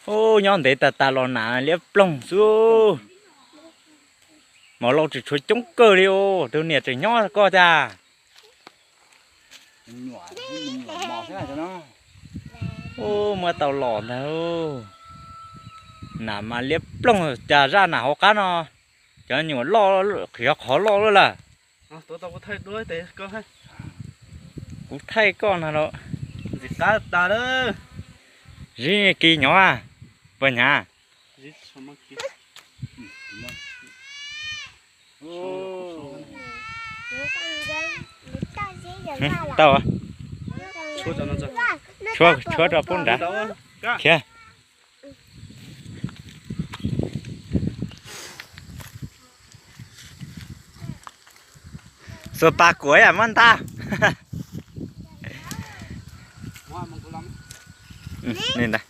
Ub, nyob ntev tas tas los nas liab ploog xwb. Mos laus tseem tshuav coob kawg li os, tus niam tseem nyob koj cas. Ub, muab tau los ntag. Nas mas liab ploog cas zaj nas hauv qab no, cov nyuam loj qhiav qhov loj lawm lawm. Kuv thaij koj no los. Zib kis nyob, puas hnyav? Tau, tshuab rau pub nrad. Khiav. Xuas pas kuam yam muab nta. Ni ntag.